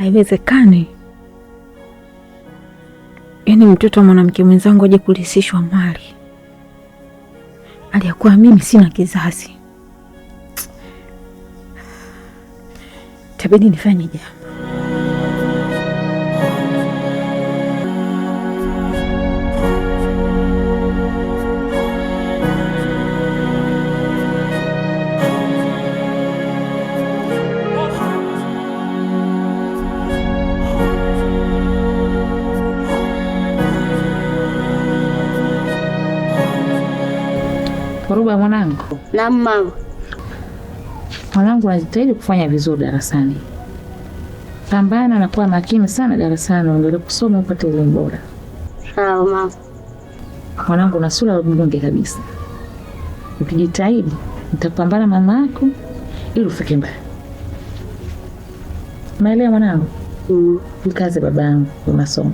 Haiwezekani. Yaani mtoto wa mwanamke mwenzangu aje kulisishwa mali aliyakuwa mimi sina kizazi. Itabidi nifanye jambo. Ruba mwanangu. Naam mama. Mwanangu, unajitahidi kufanya vizuri darasani. Pambana na kuwa makini sana darasani, uendelee kusoma upate elimu bora. Sawa mama. Mwanangu, una sura ya mbunge kabisa. Ukijitahidi nitapambana mama yako ili ufike mbali. Maelewa mwanangu? Mm. Mkaze babangu kwa masomo.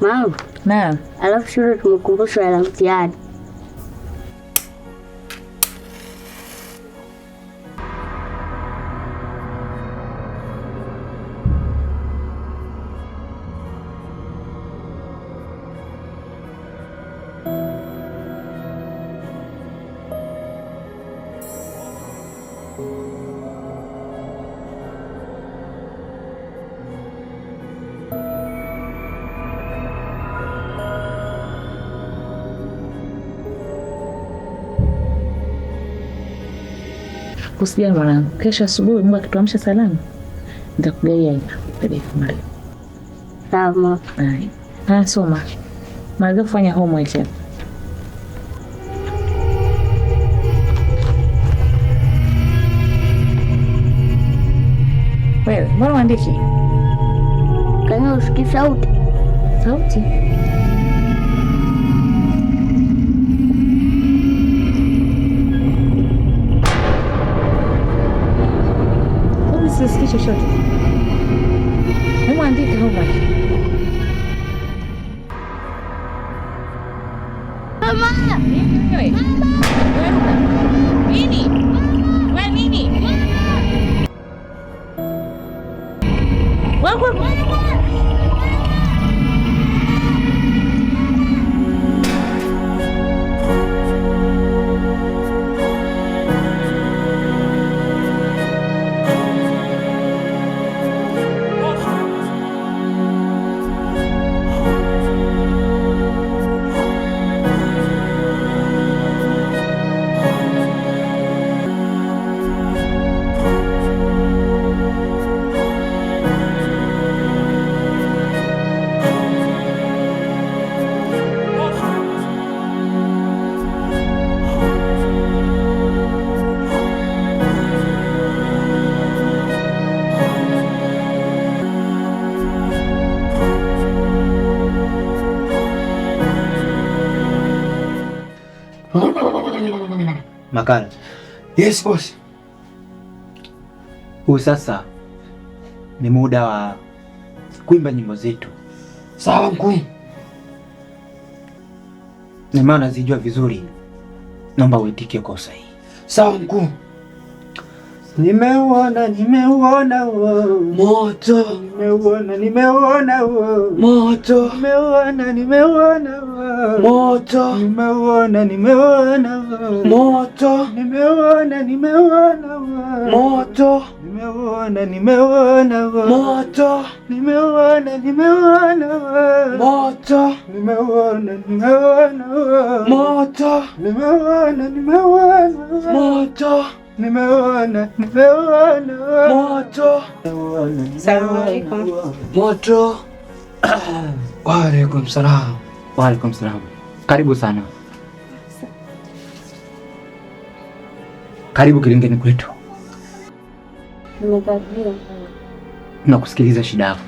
Mama. Naam. Alafu shule tumekumbushwa hela mtihani. Usijali mwanangu, kesho asubuhi Mungu akituamsha salama nitakugaia hela kupeleka mwalimu. Sawa mama. Haya. Haya, soma. Maliza kufanya homework hapa. Wewe, mbona uandiki? Kani usikii sauti? Sauti? Mimi sisikii chochote. Hebu andika homework. Mama! Nini wewe? Wewe Ruka. Nini? Wewe nini? Wewe. Makala. Yes boss. Huu sasa ni muda wa kuimba nyimbo zetu. Sawa mkuu. Na maana nazijua vizuri, naomba uitikie kwa usahihi. Sawa mkuu. Nimeuona, nimeuona huo moto. Nimeuona, nimeuona huo moto. Nimeuona, nimeuona huo moto. Nimeuona, nimeuona huo moto. Nimeuona, nimeuona huo moto. Nimeuona, nimeuona huo moto. Nimeuona, nimeuona huo moto. Nimeuona, nimeuona huo moto. Nimeuona, nimeuona huo moto. Nimeona, nimeona moto. Salamu alaikum. Moto. Wa alaikum salam. Wa alaikum salam. Karibu sana. Karibu kilingeni kwetu. Nimekaribia. Nakusikiliza shida yako.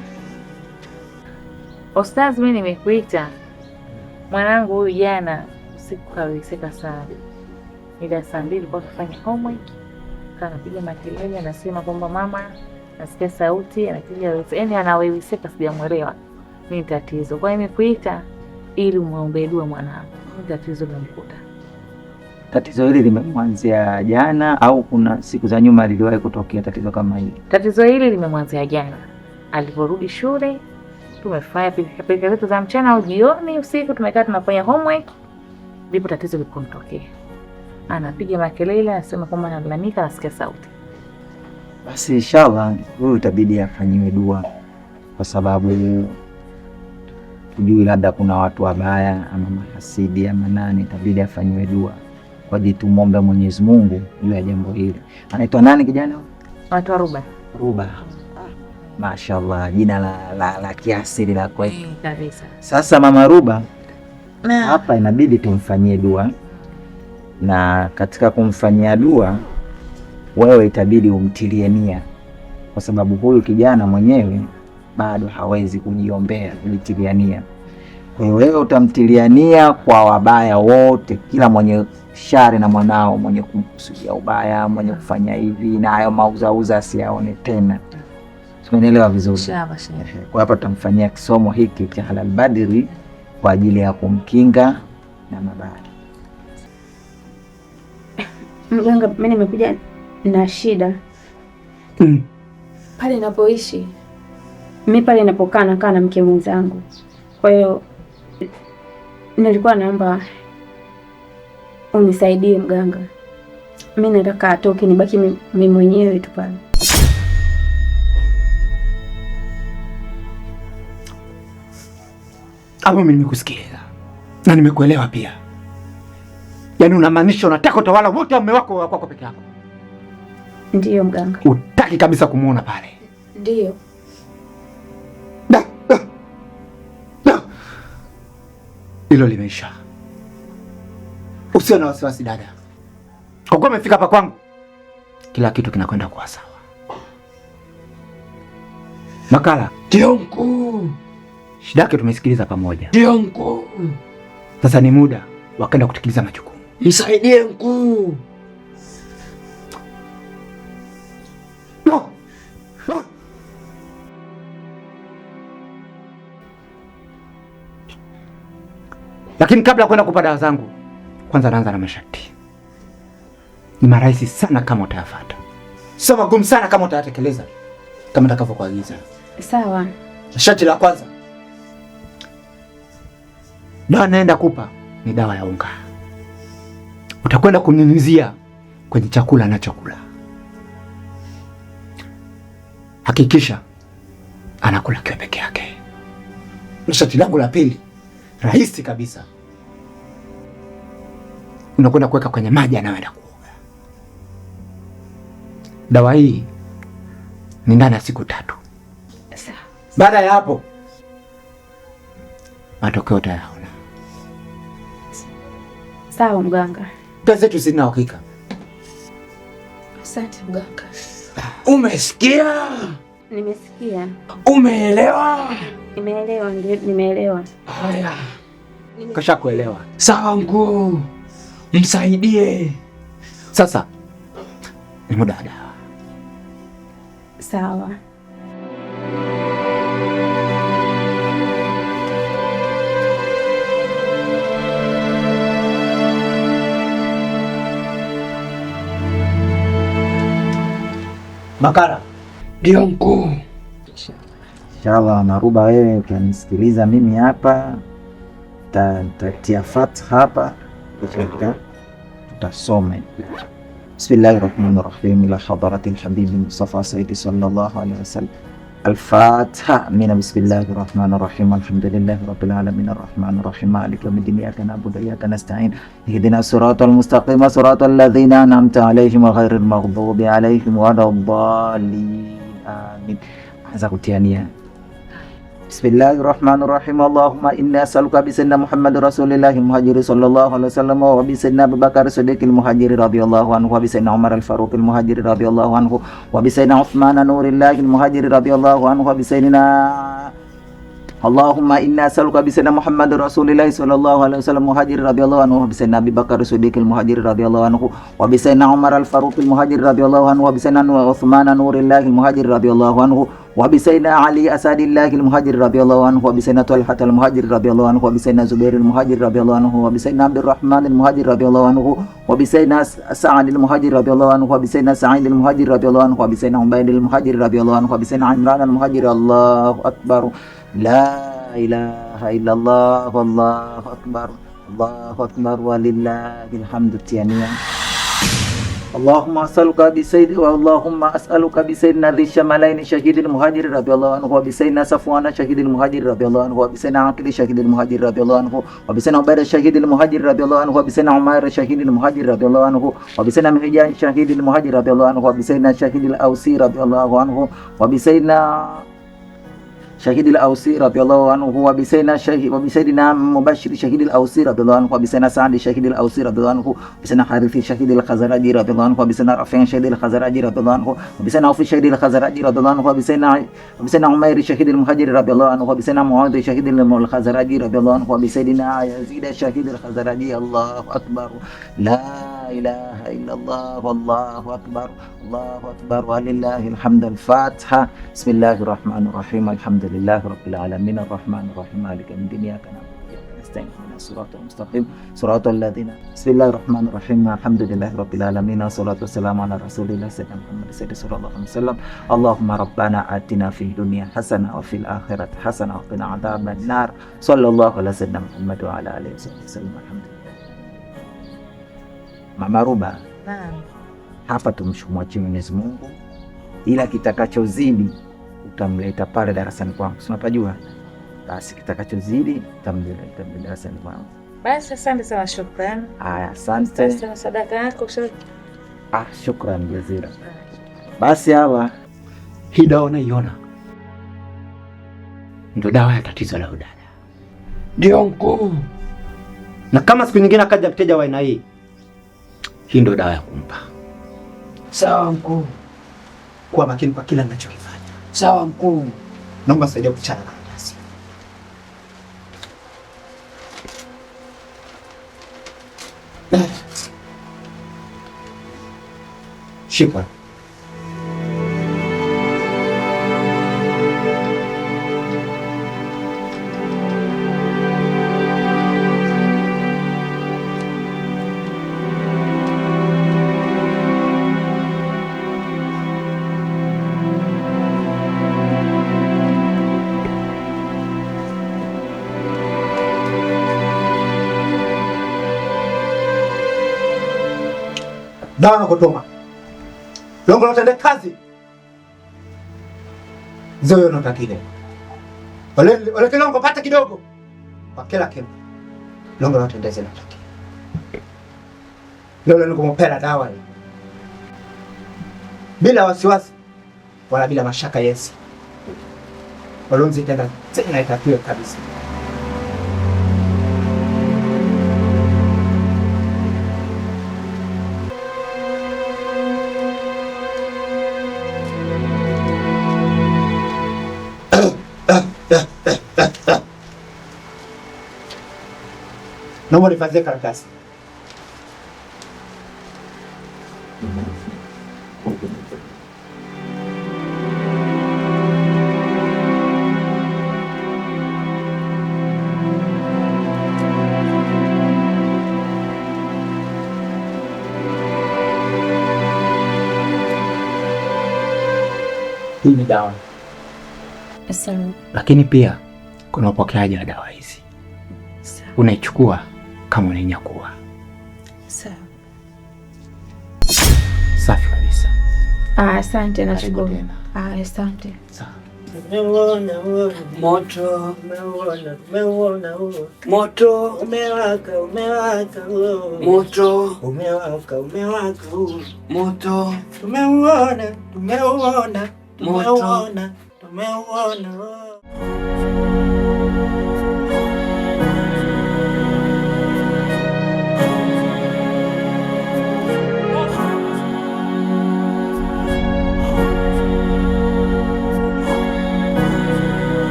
Ostaz, mimi nimekuita. Mwanangu huyu jana usiku kaweseka sana. Mida saa 2 alikuwa akifanya homework. Anapiga makelele, anasema kwamba mama, nasikia sauti, anapiga, yaani anaweweseka, sijamuelewa. Nini tatizo? Kwa hiyo nimekuita ili muombe dua mwanangu. Nini tatizo limemkuta? Tatizo hili limemwanzia jana au kuna siku za nyuma liliwahi kutokea tatizo kama hili? Tatizo hili limemwanzia jana alivyorudi shule. Tumefanya pilika zetu za mchana au jioni, usiku tumekaa tunafanya homework, ndipo tatizo lilipomtokea. Anapiga makelele, anasema kwamba analalamika, anasikia sauti. Basi inshallah huyu itabidi afanyiwe dua, kwa sababu tujui labda kuna watu wabaya ama mahasidi ama nani, itabidi afanyiwe dua kwa ajili tumwombe Mwenyezi Mungu juu ya jambo hili. Anaitwa nani kijana? Anaitwa Ruba. Ruba. Mashallah, jina la kiasili la kwetu kabisa. Sasa mama Ruba hapa inabidi tumfanyie dua, na katika kumfanyia dua wewe itabidi umtilie nia, kwa sababu huyu kijana mwenyewe bado hawezi kujiombea, kujitilia nia. Kwa hiyo wewe utamtilia nia kwa wabaya wote, kila mwenye shari na mwanao, mwenye kumkusudia ubaya, mwenye kufanya hivi na hayo mauzauza asiyaone tena. Tumenielewa vizuri? Kwa hapa tutamfanyia kisomo hiki cha Halal Badri kwa ajili ya kumkinga na mabaya. Mganga, mimi nimekuja na shida. Pale ninapoishi mimi, pale ninapokaa nakaa na mke mwenzangu. Kwa hiyo nilikuwa naomba unisaidie mganga. Mimi nataka atoke, nibaki mimi mwenyewe tu pale. Hapo mimi nimekusikia na nimekuelewa pia. Yaani unamaanisha unataka utawala wote wa mume wako wa kwako peke yako? Ndiyo mganga. Utaki kabisa kumuona pale? Ndiyo. Da, da, da. Hilo limeisha. Usiwe na wasiwasi dada. Kwa kuwa umefika hapa kwangu, kila kitu kinakwenda kuwa sawa. Makala. Ndiyo mkuu. Shida yake tumesikiliza pamoja. Ndiyo mkuu. Sasa ni muda wa kwenda kutekeleza majukumu. Msaidie mkuu. No. No. Lakini kabla kwenda kupa dawa zangu, kwanza naanza na masharti. Ni marahisi sana kama utayafuata. Sio magumu sana kama utayatekeleza kama nitakavyokuagiza. Sawa. Sharti la kwanza, dawa naenda kupa ni dawa ya unga. Utakwenda kumnyunyizia kwenye chakula anachokula. Hakikisha anakula akiwa peke yake. Na sharti langu la pili, rahisi kabisa, unakwenda kuweka kwenye maji anayoenda kuoga. Dawa hii ni ndani ya siku 3. Baada ya hapo matokeo utayaona. Sawa mganga. Kazi zetu zina uhakika. Asante mganga. Umesikia? Nimesikia. Umeelewa? Nimeelewa, ndio nimeelewa. Haya. Kasha kuelewa. Sawa mkuu. Msaidie. Sasa ni muda wa dawa. Sawa. Makala. Ndio mkuu. Inshallah Maruba, wewe utanisikiliza mimi hapa, tatia fatha hapa, tutasoma. Bismillahirrahmanirrahim. Ila hadratil habibi Mustafa Sayyidi sallallahu alaihi wasallam. Al-Fatiha. Min bismillahirrahmanirrahim. Alhamdulillahi rabbil alamin arrahmanir rahim maliki yawmiddin iyyaka na'budu wa iyyaka nasta'in ihdinas siratal mustaqim siratal ladzina an'amta alaihim ghairil maghdubi alaihim waladdallin. Amin. Anza kutia nia. Bismillahirrahmanirrahim. Allahumma inni as'aluka bi sayyidina Muhammad rasulillah al-muhajiri sallallahu alaihi wasallam wa bi sayyidina Abu Bakar Siddiq al-muhajiri radhiyallahu anhu wa bi sayyidina Umar al-Faruq al-muhajiri radhiyallahu anhu wa bi sayyidina Uthman nurillah al-muhajiri radhiyallahu anhu wa bi sayyidina Allahumma inna as'aluka bi sayyidina Muhammad rasulillah sallallahu alaihi wasallam muhajiri radhiyallahu anhu wa bi sayyidina Abi Bakar Siddiq al-muhajiri radhiyallahu anhu wa bi sayyidina Umar al-Faruq al-muhajiri radhiyallahu anhu wa bi sayyidina Uthman nurillah al-muhajiri radhiyallahu anhu وبسيدنا علي أسد الله المهاجر رضي الله عنه وبسيدنا طلحة المهاجر رضي الله عنه وبسيدنا زبير المهاجر رضي الله عنه وبسيدنا عبد الرحمن المهاجر رضي الله عنه وبسيدنا سعد المهاجر رضي الله عنه وبسيدنا سعيد المهاجر رضي الله عنه وبسيدنا عبيد المهاجر رضي الله عنه وبسيدنا عمران المهاجر. الله أكبر، لا إله إلا الله، والله أكبر، الله أكبر، ولله الحمد. Tiania. اللهم أسألك بسيد اللهم أسألك بسيدنا ذي الشمالين شهيد المهاجر رضي الله عنه وبسيدنا صفوان شهيد المهاجر رضي الله عنه وبسيدنا عقيل شهيد المهاجر رضي الله عنه وبسيدنا عبيد شهيد المهاجر رضي الله عنه وبسيدنا عمير شهيد المهاجر رضي الله عنه وبسيدنا مهجان شهيد المهاجر رضي الله عنه وبسيدنا شهيد الأوسي رضي الله عنه وبسيدنا شهيد الأوسي رضي الله عنه وبسيدنا شهيد وبسيدنا مبشر شهيد الأوسي رضي الله عنه وبسيدنا سعد شهيد الأوسي رضي الله عنه وبسيدنا حارث شهيد الخزرجي رضي الله عنه وبسيدنا رافع شهيد الخزرجي رضي الله عنه وبسيدنا عوف شهيد الخزرجي رضي الله عنه وبسيدنا عمير شهيد المهاجر رضي الله عنه وبسيدنا معاذ شهيد الخزرجي رضي الله عنه وبسيدنا يزيد شهيد الخزرجي. الله أكبر، لا إله إلا الله، والله أكبر، الله أكبر، ولله الحمد. الفاتحة. بسم الله الرحمن الرحيم، الحمد لله رب العالمين، الرحمن الرحيم، مالك يوم الدين، إياك نعبد وإياك نستعين، اهدنا الصراط المستقيم، صراط الذين. بسم الله الرحمن الرحيم، الحمد لله رب العالمين، والصلاة والسلام على رسول الله سيدنا محمد صلى الله عليه وسلم. اللهم ربنا آتنا في الدنيا حسنة وفي الآخرة حسنة وقنا عذاب النار. صلى الله على سيدنا محمد وعلى آله وصحبه وسلم. الحمد لله. Mama Ruba, Naam. hapa tumshumwache Mwenyezi Mungu, ila kitakachozidi utamleta pale darasani kwangu, si unapajua? Basi kitakachozidi utamleta darasani kwangu. Basi asante sana, shukrani. Haya, asante. Sana sadaka yako. Ah, shukran jazira. Basi hawa Hii dawa unaiona ndio dawa ya tatizo la udada. Ndio mkuu. Na kama siku nyingine akaja mteja wa aina hii, hii ndio dawa ya kumpa. Sawa mkuu. Kuwa makini kwa kila ninachokifanya. Sawa mkuu. Naomba saidia kuchana karatasi. Shika. Dawa na kutuma. Longo lotende kazi. Zoyo notakile. Ole ole kilongo pata kidogo. Kwa kila kitu. Longo lotende zina takile. Lolo nikumopela dawa hii. Bila wasiwasi wala bila mashaka yesi. Walonzi tenda tena itakiwe kabisa. Naomba nifadhie karatasi. Hii ni dawa. Sawa. Lakini pia kuna upokeaji wa dawa hizi. Sawa. Unaichukua kama unainyakua. Sawa. Safi kabisa. Ah, asante Karibu nashukuru. tena. Ah, asante. Sawa. Umeuona huo Moto, umeuona, umeuona huo moto, umewaka, umewaka huo moto, umewaka, umewaka huo moto, tumeuona, tumeuona, Moto. tumeuona, tumeuona huo.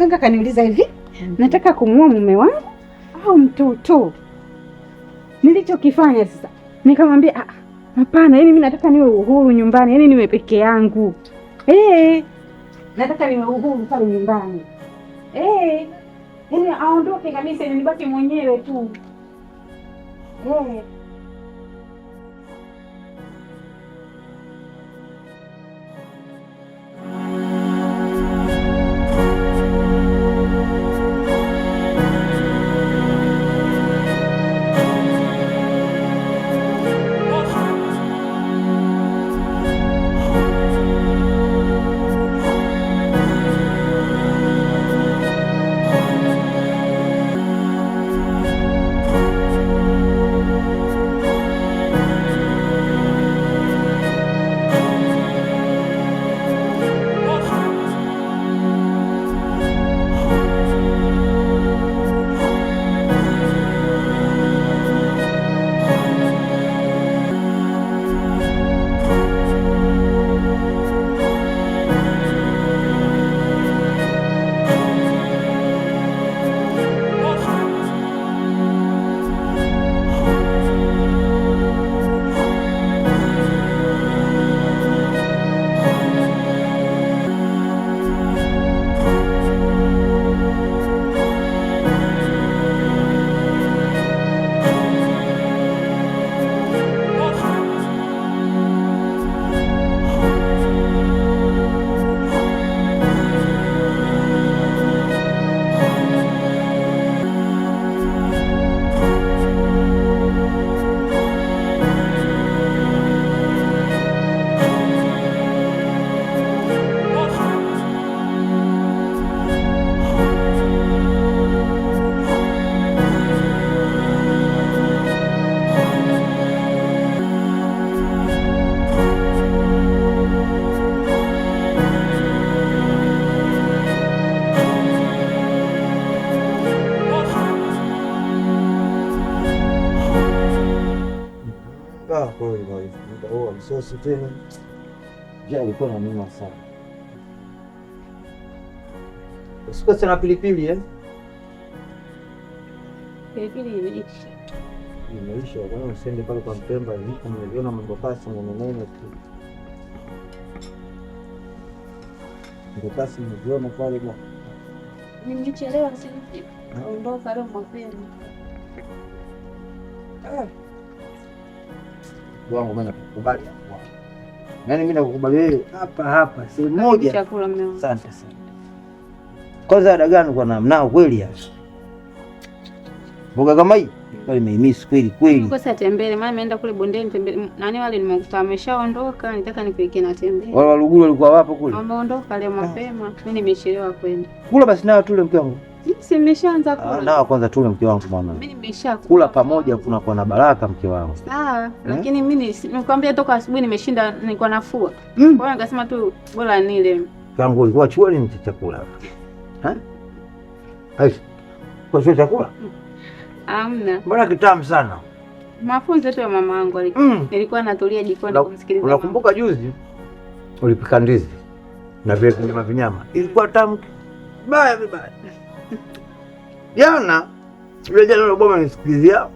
Mganga kaniuliza hivi, nataka kumuoa mume wangu au mtoto? Nilichokifanya sasa, nikamwambia hapana, yani mimi nataka niwe uhuru nyumbani, yani niwe peke yangu. Nataka niwe uhuru pale nyumbani. Yani aondoke kabisa, nibaki mwenyewe tu. Msosi tena. Njaa ilikuwa inaniuma sana. Usikose na pilipili eh? Pilipili imeisha. Imeisha, kwa nini usiende pale kwa Mpemba hivi nimeviona mwendokasi nene tu. Mwendokasi nimeviona pale bwana. Nimechelewa sasa. Ondoka leo mapema. Wangu mimi nakukubali. Yaani mimi nakukubali wewe hapa hapa sehemu moja. Chakula mmeo. Asante sana. Kwanza ada gani kwa namnao kweli hapa? Mboga kama hii pale nimeimiss kweli kweli. Nikosa tembele, maana nimeenda kule bondeni tembele. Nani wale nimekuta ameshaondoka, nitaka nikuweke na tembele. Wale Waluguru walikuwa wapo kule? Wameondoka leo mapema. Mimi nimechelewa kwenda. Kula basi nao tule mke wangu. Si nimeshaanza kula. Nao kwanza tule mke wangu mwana. Mimi nimeshakula. Kula pamoja kuna kwa na baraka mke wangu. Sawa, lakini mimi nikwambia toka asubuhi nimeshinda nilikuwa nafua. Kwa hiyo nikasema tu bora nile. Mke wangu ulikuwa chuoni ni chakula. Ha? Aisha. Kwa sio chakula? Hamna. Mbona kitamu sana? Mafunzo tu ya mama yangu alikuwa. Nilikuwa natulia jikoni kumsikiliza. Unakumbuka juzi ulipika ndizi na vile vinyama vinyama. Ilikuwa tamu baya vibaya. Jana yule jana yule bwana nisikilizia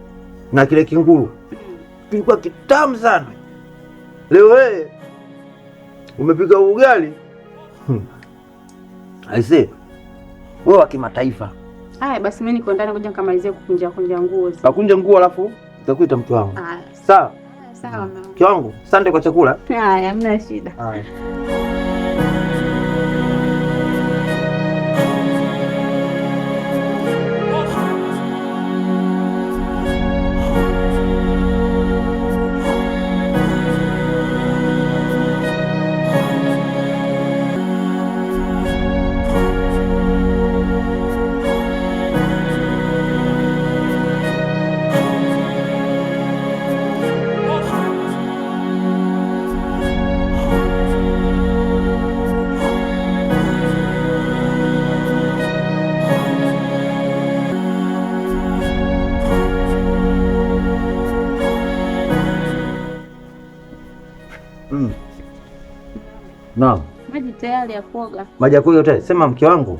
na kile kinguru. Kilikuwa kitamu sana. Leo wewe umepika ugali. Aisee. Wewe wa kimataifa. Haya basi mimi niko ndani ngoja nikamalizie kukunja kunja nguo. Kakunja nguo alafu nitakuita mke wangu. Sawa. Sawa mama. Mke wangu, asante kwa chakula. Haya, hamna shida. Haya. Naam. Maji tayari ya kuoga. Maji ya kuoga tayari. Sema mke wangu,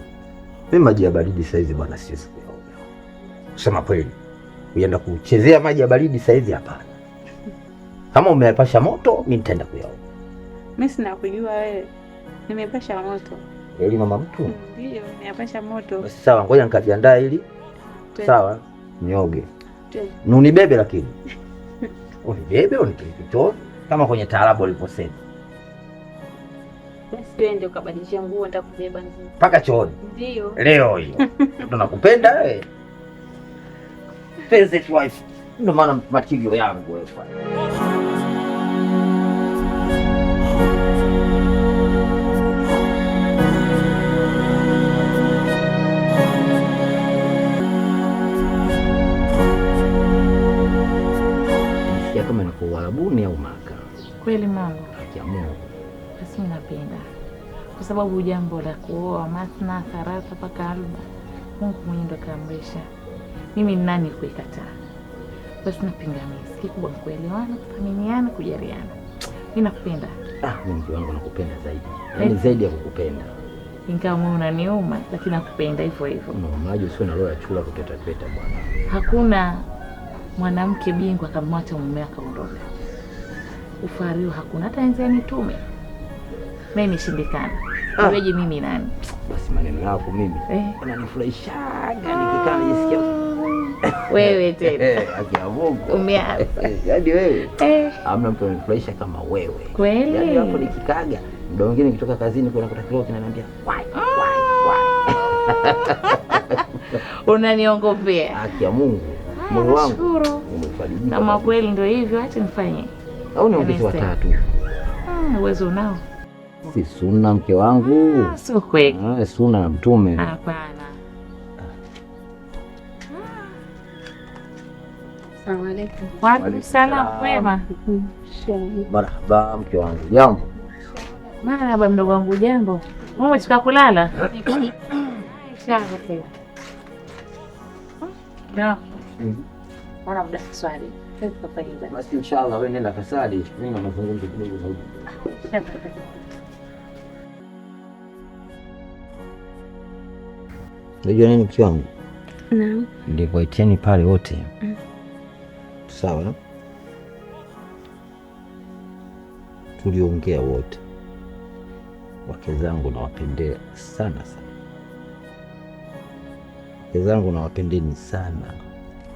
Mimi maji ya baridi saizi bwana siwezi kuyaoga. Kusema kweli, uenda kuchezea maji ya baridi saizi hapana. Kama umeyapasha moto, mimi nitaenda kuyaoga. Mimi sina kujua wewe. Nimepasha moto. Kweli mama mtu? Ndio, nimepasha moto. Basi sawa, ngoja nikajiandaa ili. Sawa, nioge. Nunibebe lakini. Unibebe unipeleke chooni kama kwenye taarabu walivyosema. Basi twende ukabadilisha nguo, nitakubeba nzima. Paka chooni. Ndio. Leo hiyo. Ndo nakupenda wewe. Favorite wife. Ndio maana matilio yangu wewe. Nisikia kama niko Uarabuni au Maka. Kweli mama. Haki ya Mungu. Basi mimi napenda. Kwa sababu jambo la kuoa mathna thalatha mpaka arba, Mungu mwenyewe ndo kaamrisha. Mimi ni nani kuikataa? Basi na pingamizi. Kikubwa ni kuelewana, kuthaminiana, kujaliana. Mimi nakupenda. Ah, mimi mke wangu nakupenda zaidi. Yaani zaidi ya kukupenda. Ingawa moyo unaniuma, lakini nakupenda hivyo hivyo. Unaonaje usiwe na roho ya chura kuteta teta bwana. Hakuna mwanamke bingwa akamwacha mume akaondoka. Ufario hakuna, hata enzi ya mitume. Mimi nishindikana. Wewe mimi nani? Basi maneno yako mimi unanifurahishaga nikikaa nijisikia wewe tena. Haki ya Mungu. Umeanza. Yaani wewe. Hamna mtu ananifurahisha kama wewe. Kweli? Yaani hapo nikikaga, muda mwingine nikitoka kazini kuna kuta kiroho kinaniambia why why why. Unaniongopea. Haki ya Mungu. Moyo wangu umefarijika. Kama kweli ndio hivyo, acha nifanye. Au niongeze watatu. Uwezo unao. Si sunna mke wangu. Sio kweli. Sunna ya Mtume. Hapana. Asalamu alaykum. Wa alaykum salaam. Kwema. Marhaba mke wangu. Jambo. Marhaba mdogo wangu, jambo. Wewe umetoka kulala? Sawa. No. Mbona muda swali? Basi inshallah wewe nenda kasali, mimi na mazungumzo kidogo zaidi. Unajua nini mke wangu? Naam. Nilikuwaitieni pale wote. Sawa? Tuliongea wote. Wake zangu nawapendea sana sana. Wake zangu nawapendeni sana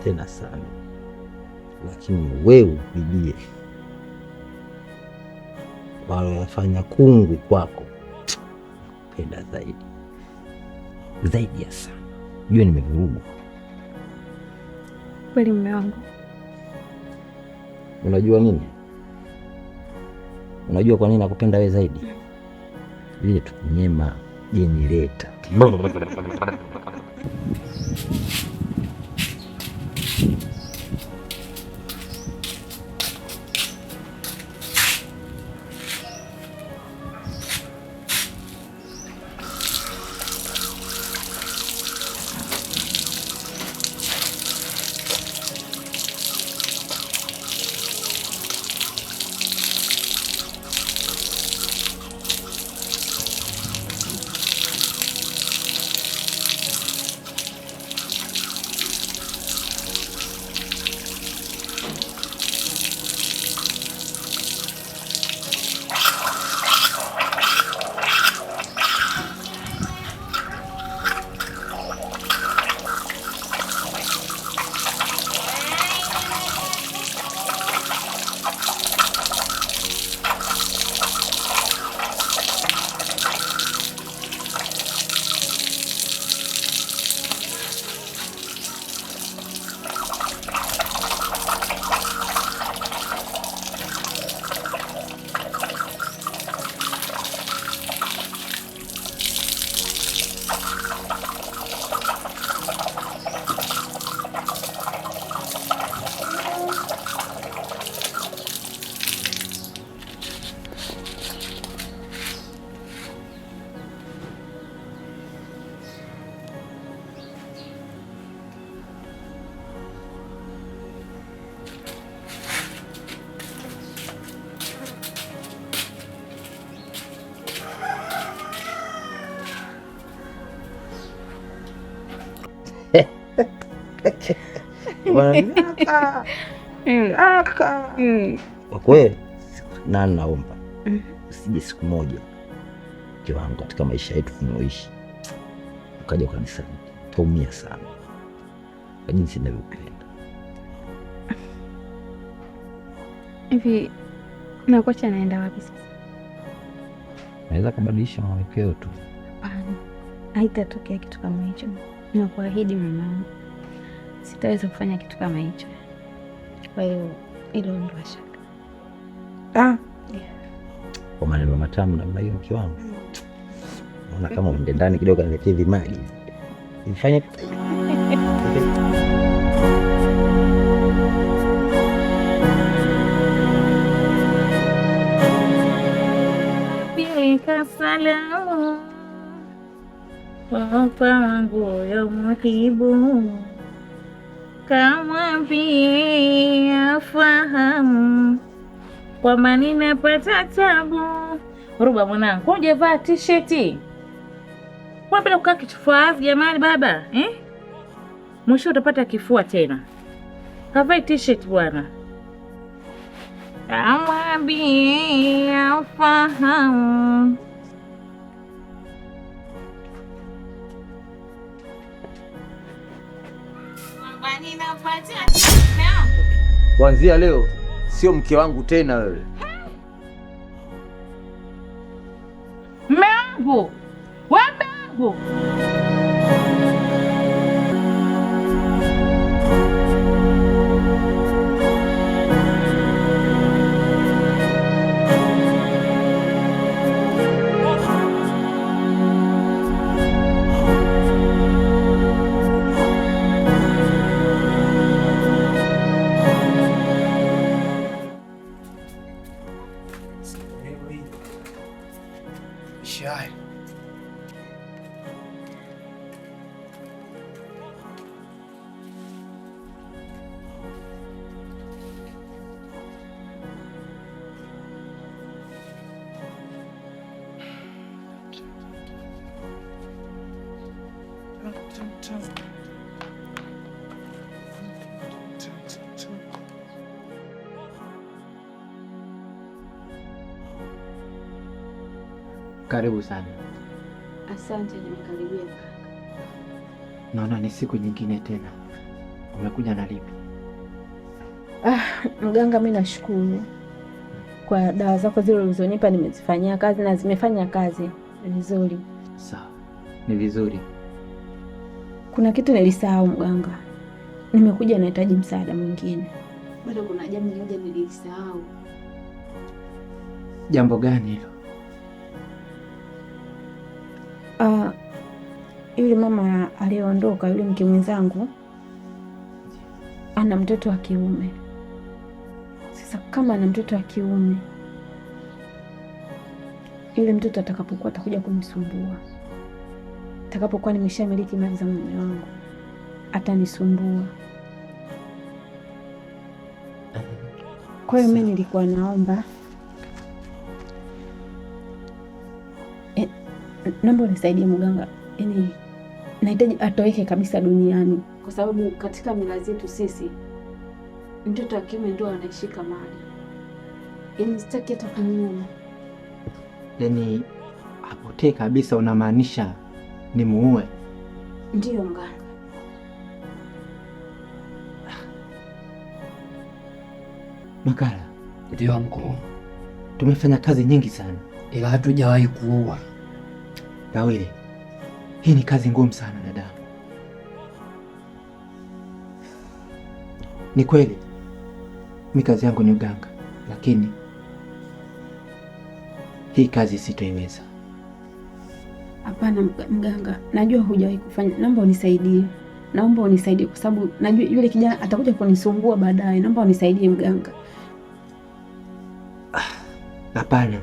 tena sana. Lakini wewe bibie, waliyofanya kungu kwako penda zaidi zaidi ya sana. Jua nimevurugwa kweli mume wangu. Unajua nini? Unajua kwa nini nakupenda wewe zaidi? Vile tukunyema jenileta. Bwana aka. Kwa kweli na naomba usije siku moja mke wangu katika maisha yetu tunayoishi ukaja ukanisaliti. Utaumia sana kwa jinsi ninavyokupenda. Hivi na kocha anaenda wapi sasa? Naweza kubadilisha mwelekeo tu. Hapana, haitatokea kitu kama hicho. Nakuahidi mama, sitaweza kufanya kitu kama hicho. Kwa hiyo hilo ondoa shaka. Kwa maneno matamu namna hiyo mke wangu. Naona kama uende ndani kidogo niletee vimaji. Nifanye Pilika salamu papa wangu ya muhibu, kamwambie afahamu kwamba ninapata tabu. Ruba mwanangu, hujavaa t-shirt? Unapenda kukaa kifua wazi jamani baba, eh? Mwisho utapata kifua tena. Kavae t-shirt bwana. Kamwambie afahamu. Kwamba ninapata tabu. Kuanzia leo sio mke wangu tena wewe. Mume wangu. Wewe mume wangu. Shai. Karibu sana. Asante, nimekaribia mganga. Naona ni siku nyingine tena. Umekuja na lipi? Mganga, mimi nashukuru kwa dawa zako zile ulizonipa, nimezifanyia kazi na zimefanya kazi vizuri. Sawa, ni vizuri. Kuna kitu nilisahau mganga, nimekuja nahitaji msaada mwingine. Bado kuna jambo moja nilisahau. Jambo gani hilo? Yule mama aliyeondoka, yule mke mwenzangu ana mtoto wa kiume. Sasa kama ana mtoto wa kiume, yule mtoto atakapokuwa atakuja kunisumbua, atakapokuwa nimeshamiliki mali za mume wangu atanisumbua. Kwa hiyo mimi nilikuwa naomba naomba unisaidie mganga, yaani nahitaji atoweke kabisa duniani, kwa sababu katika mila zetu sisi mtoto wa kiume ndio anaishika mali. Yaani sitaki hata kumuona. Yaani apotee kabisa, unamaanisha ni muue? Ndiyo mganga. Makala, Ndio mkuu, tumefanya kazi nyingi sana, ila hatujawahi kuua. Dawili, hii ni kazi ngumu sana dadangu. Ni kweli mi kazi yangu ni uganga, lakini hii kazi sitoiweza. Hapana mganga, najua hujawahi kufanya, naomba unisaidie, naomba unisaidie kwa sababu najua yule kijana atakuja kunisumbua baadaye. Naomba unisaidie mganga. Hapana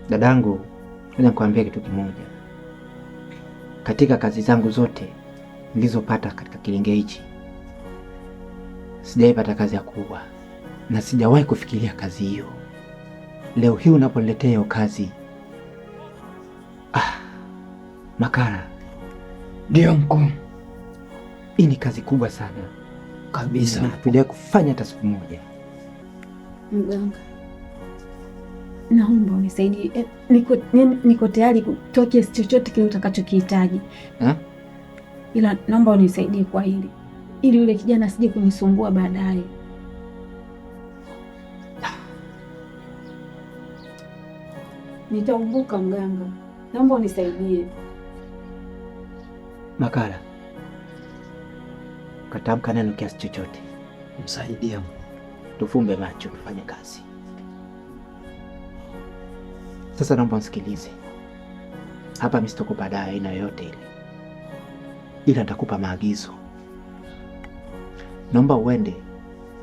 dadangu, ngoja nikwambie kitu kimoja. Katika kazi zangu zote nilizopata katika kilinge hichi, sijaipata kazi ya kuua na sijawahi kufikiria kazi hiyo. Leo hii unaponiletea hiyo kazi, Makala, Ndio mkuu, hii ni kazi kubwa sana. Kabisa. Na hatujawahi kufanya hata siku moja. Mganga, naomba unisaidie. Niko tayari kutoa kiasi chochote kile utakachokihitaji, Eh? ila naomba unisaidie kwa hili, ili yule kijana asije kunisumbua baadaye. Nitaumbuka mganga, naomba unisaidie. Makala, katamka neno kiasi chochote. Msaidie. Tufumbe macho tufanye kazi. Sasa naomba nisikilize hapa, mimi sitakupa dawa aina yoyote ile, ila nitakupa maagizo. Naomba uende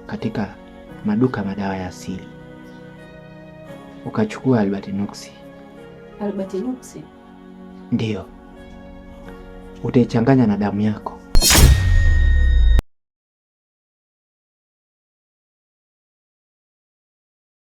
katika maduka ya madawa ya asili ukachukua Albatinox. Albatinox? Ndiyo, utaichanganya na damu yako,